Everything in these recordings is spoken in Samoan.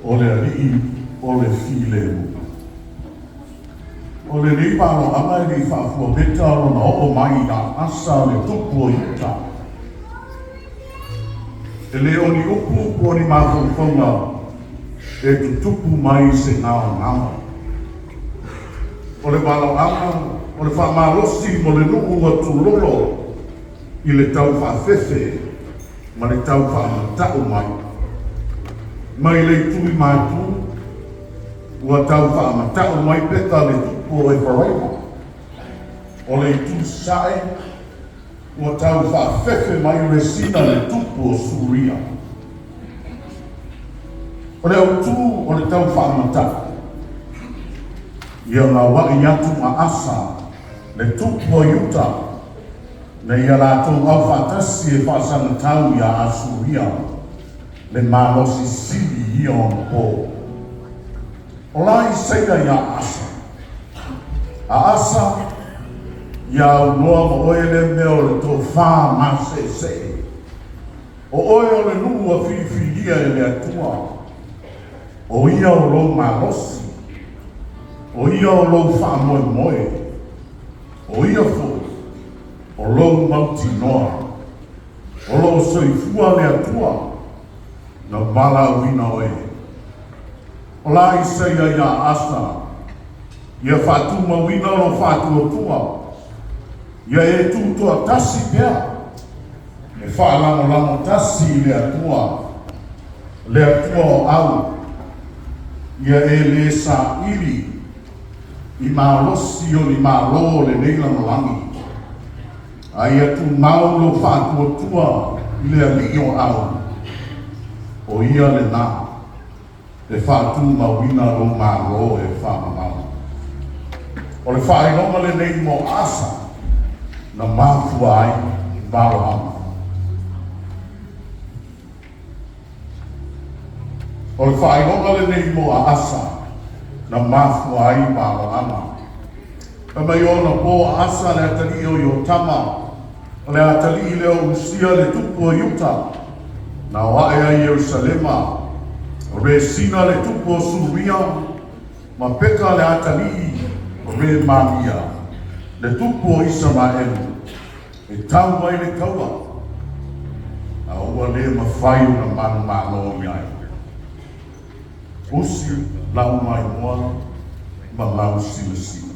O le Alii o le filemu. O lenei valoaga e le i faafuapeta lona oo mai ia Asa le tupu o Iuta. E le o ni upu po o ni mafaufauga e tutupu mai se gaogao. O le valoaga o le faamalosi mo le nuu ua tulolo i le tau faafefe ma le tau faamata'u mai. Mai le itu i Matu, ua tau faamata'u mai Peka le tupu o Efaraima. O le itu Sasae, ua tau faafefe mai Resina le tupu o Suria. O le autu o le tau faamata'u, ia gaua'i atu ma Asa le tupu o Iuta, na ia latou aufaatasi e faasagatau iā Asuria le malosi sili ia ona po. O la Isaia iā Asa, A Asa, ia aunoa ma oe lea mea o le tofā maseesee. O oe o le nuu ua filifilia e le Atua. O ia o lou malosi. O ia o lou faamoemoe. O ia foi o lou mautinoa. O lo o soifua le Atua na valaauina oe. O la Isaia iā Asa, Ia faatumauina lou faatuatua, ia e tutoatasi pea, e faalagolago tasi i le Atua, le Atua o au, ia e lē saili i malosi o ni malo o lenei lalolagi, a ia tumau lou faatuatua i le Alii o au, o Ia lenā e faatumauina lou Malo e faamamao. O le faailoga lenei mo Asa na mafua ai valoaga. O le faailoga lenei mo Asa na mafua ai valoaga. Fai mai ona po a Asa le atalii o Iotama, o le atalii lea o Usia le tupu o Iuta, na o ae ai Ierusalema, o Resina le tupu o Suria, ma Peka le atalii o Remalia, le tupu o Isaraelu, e tau ai le taua, a ua le mafai ona manumalo i ai. Usi lau maimoa ma lau silasila.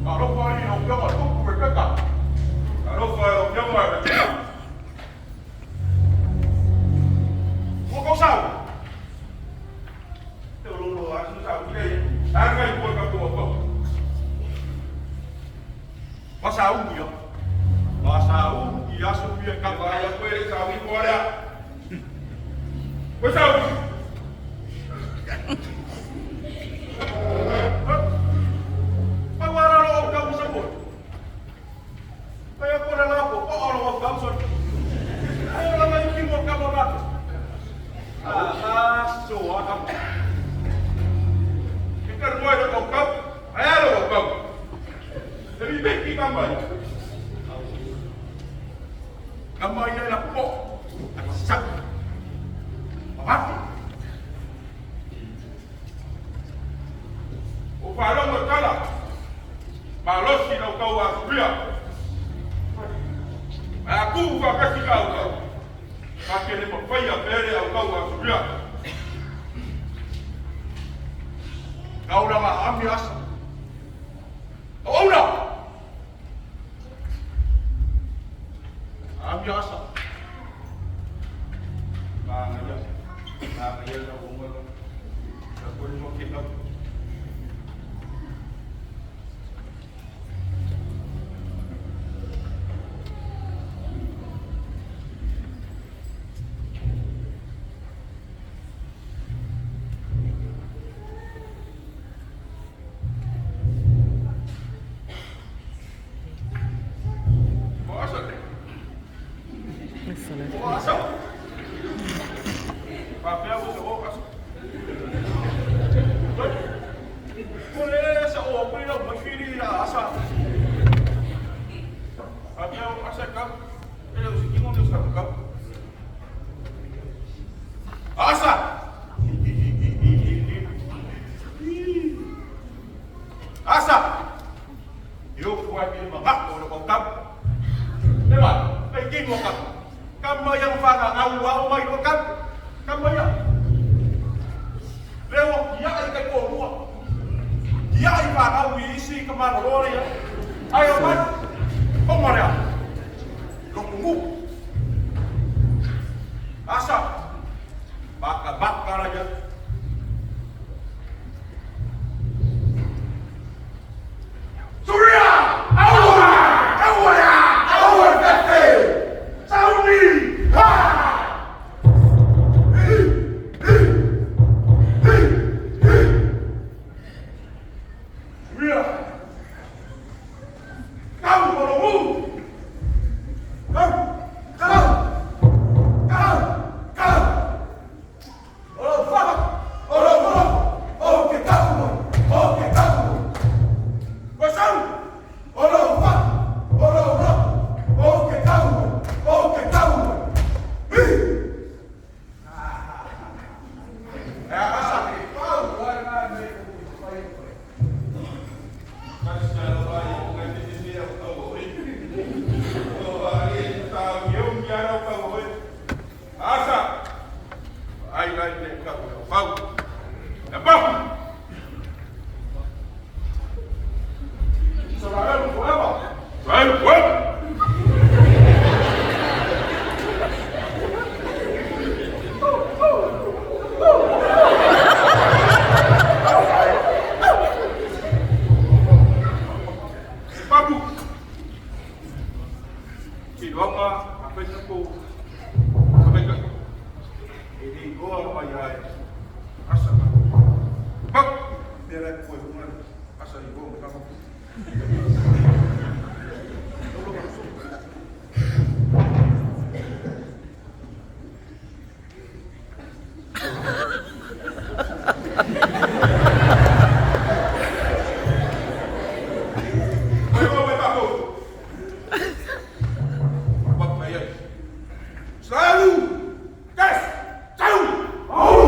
Talofa i lau Afioga Tupu Rebecca. Talofa i lau Afioga Rebecca. Ua kou sau. O faalogo tala, malosi lau tau asuria. Ae a tu faatasi ka au tau, ka te le mafaia pele au tau asuria. Kaulanga ami asa. Auna! Ami asa. Manaia. Manaia lau onga lau. Lau koe no ke lau. fanau i isi tamaloloa lea i ai. Ae omai, ona o le a? Lotu nuu. Asa, matamata la i ai. Suria! Aua! Aua! Aua fefe! Sauni! Ha! Hi! Hi! Hi! Hi! Suria! Kau molomu! Kau! Kau! Kau! Kau! O lou fala! O lou fala! O ke kau! O ke kau! Koe sau! O lou fala! O lou roho! O ke kau! O ke kau! Hi! E a asa ke pau ai nā me ku te whai koe. Asa! Ai lai le kau e o pau. E pau! Israel forever! Israel forever! Papu! Iloga a whaitako a whaika. E le igoa mai ai asa na. Pau! Mea lai koe hunga asa i hoa tama. Mai hoa mai tātou. Wak mai ai. Selalu! Tes! Tau! Au!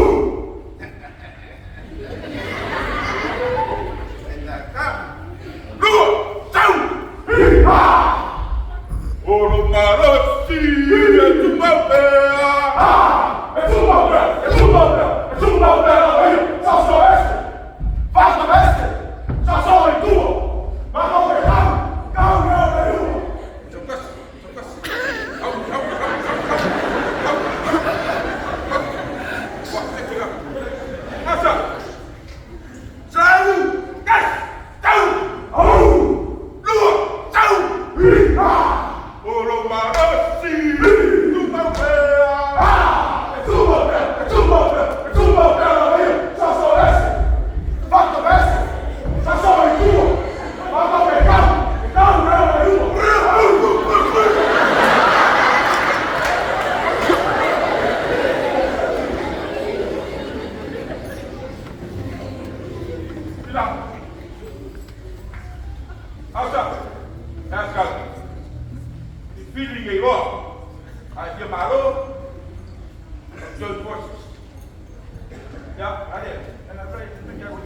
Lua! Tau! Hi-ha! O lo malosi e tumau pea! Ah! E tumau pea! E tumau pea! E tumau pea! Sa so ese! Fasta veste! Sa so i tua! Ma ko ke kau! Kau reo le ua! Tau kasi! Tau kasi! Au! Au! Au! Au! Au! Au! Ua, te tira. Asa! Selalu! Tes! Tau! Au! Lua! Tau! Hi-ha! O lo malosi tumau pea! Ah! E tumau pea! E tumau pea! E tumau pea la ia! Sa so ese! Fasta veste! Sa so i tua! Ma ko ke kau! Ke kau reo le ua! Sila. Asa. Asa. I whiri ngei roa. Ai fia malo. Join forces. Ya, ale. And I'm ready to pick up.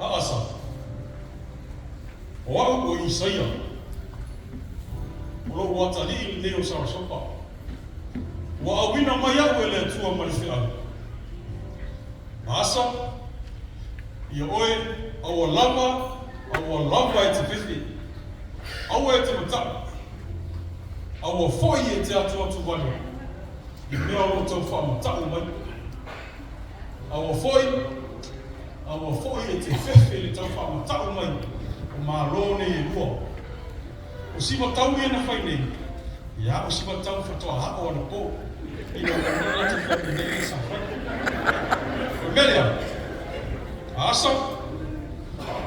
Asa, o au o Isaia, o lou atalii lenei o Sarasopa, ua auina mai au e le Atua ma le feau. Asa, ia oe, aua lava, aua lava e te fefe, aua e te mataʻu, aua foi e te atuatu wale i mea o lo tau faamataʻu mai. Aua foi, aua foi e te fefe i le tau faamataʻu mai o Malo nei e lua. O siva tau ia na fai nei, ia o siva tau faatoa ao anapo, ina ua manatu fai nei sa fai. Asa,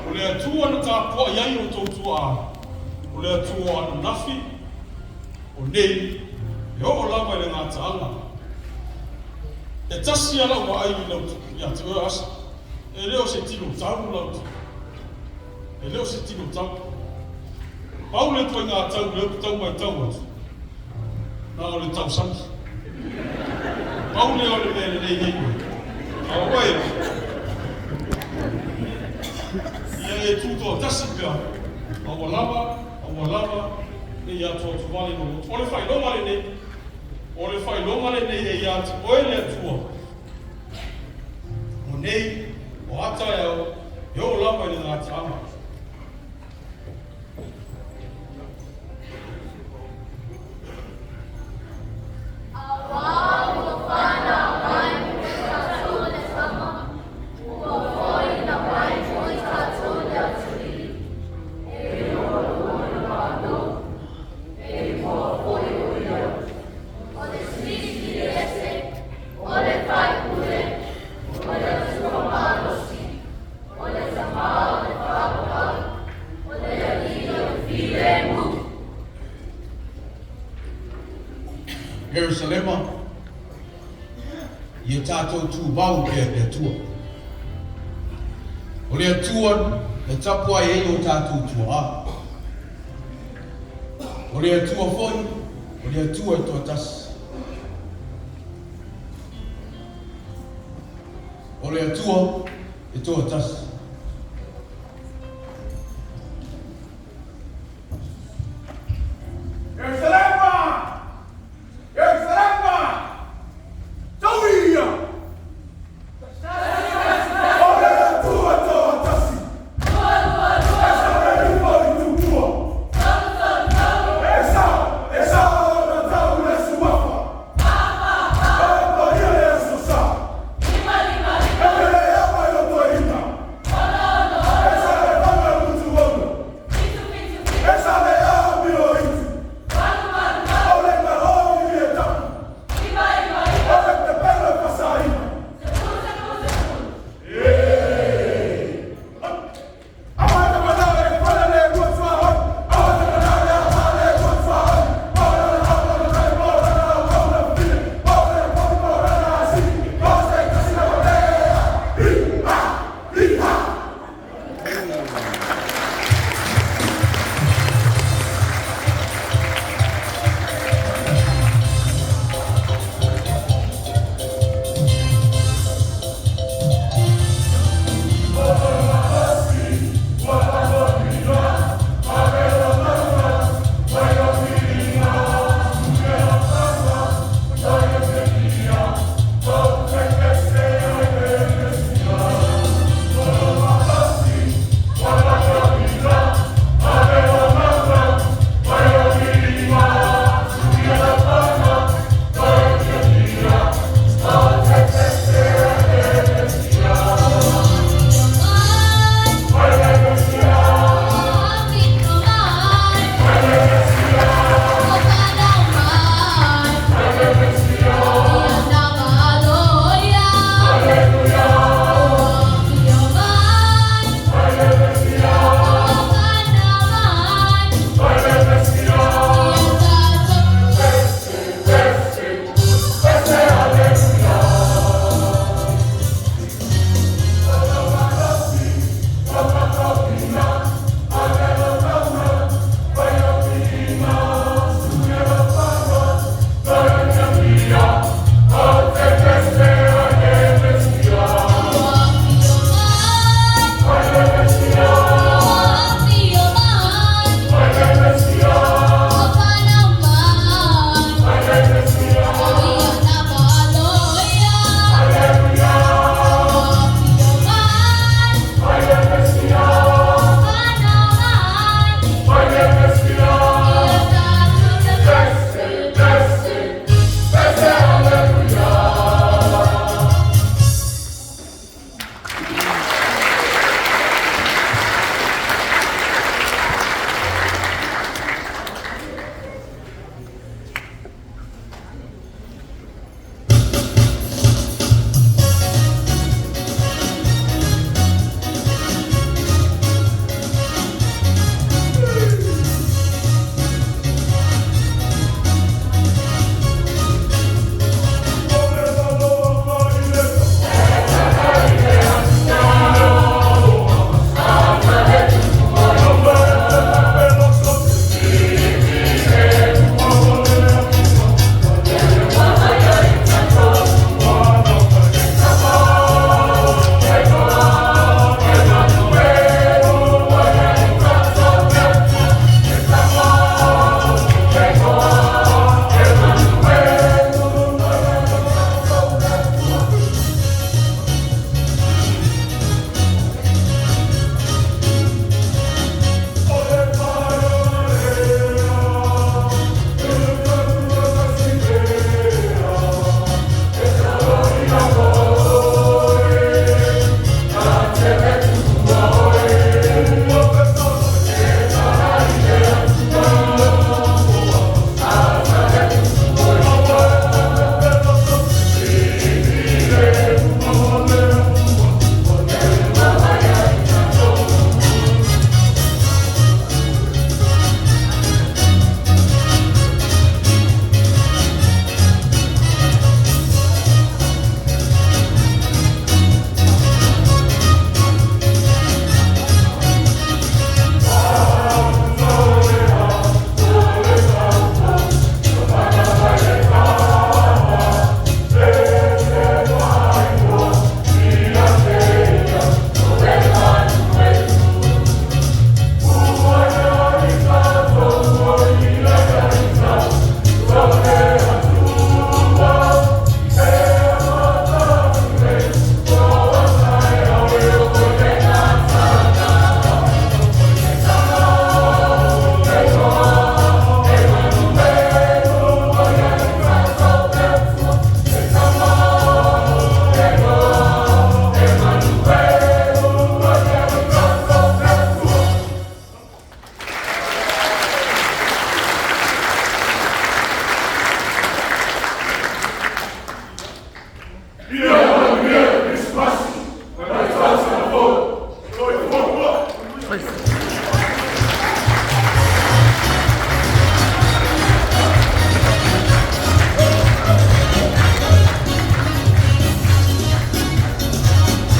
o le Atua na tapuai ai outou tuaa, o le Atua o ananafi, o nei, e oo lava i le gataaga. E tasi lava lau vaai i lau, ia te oe Asa, e le o se tino tau lau tino. E le o se tino tau. Pau le ituaiga tau lea ou te tau matau atu, na o le tausami. Pau lea o le mea e lelei ai oe. A o oe, ia e tutoatasi pea, a ua lava, a ua lava, ne i atuatuvale lou loto. O le faailoga lenei, o le faailoga lenei e ia te oe le Atua, o nei, o a taeao, e oo lava i le gataaga. Ierusalema, ia tatou tumau pea i le Atua. O le Atua na tapuai ai o tatou tuaa. O le Atua foi, o le Atua e toatasi. O le Atua e toatasi.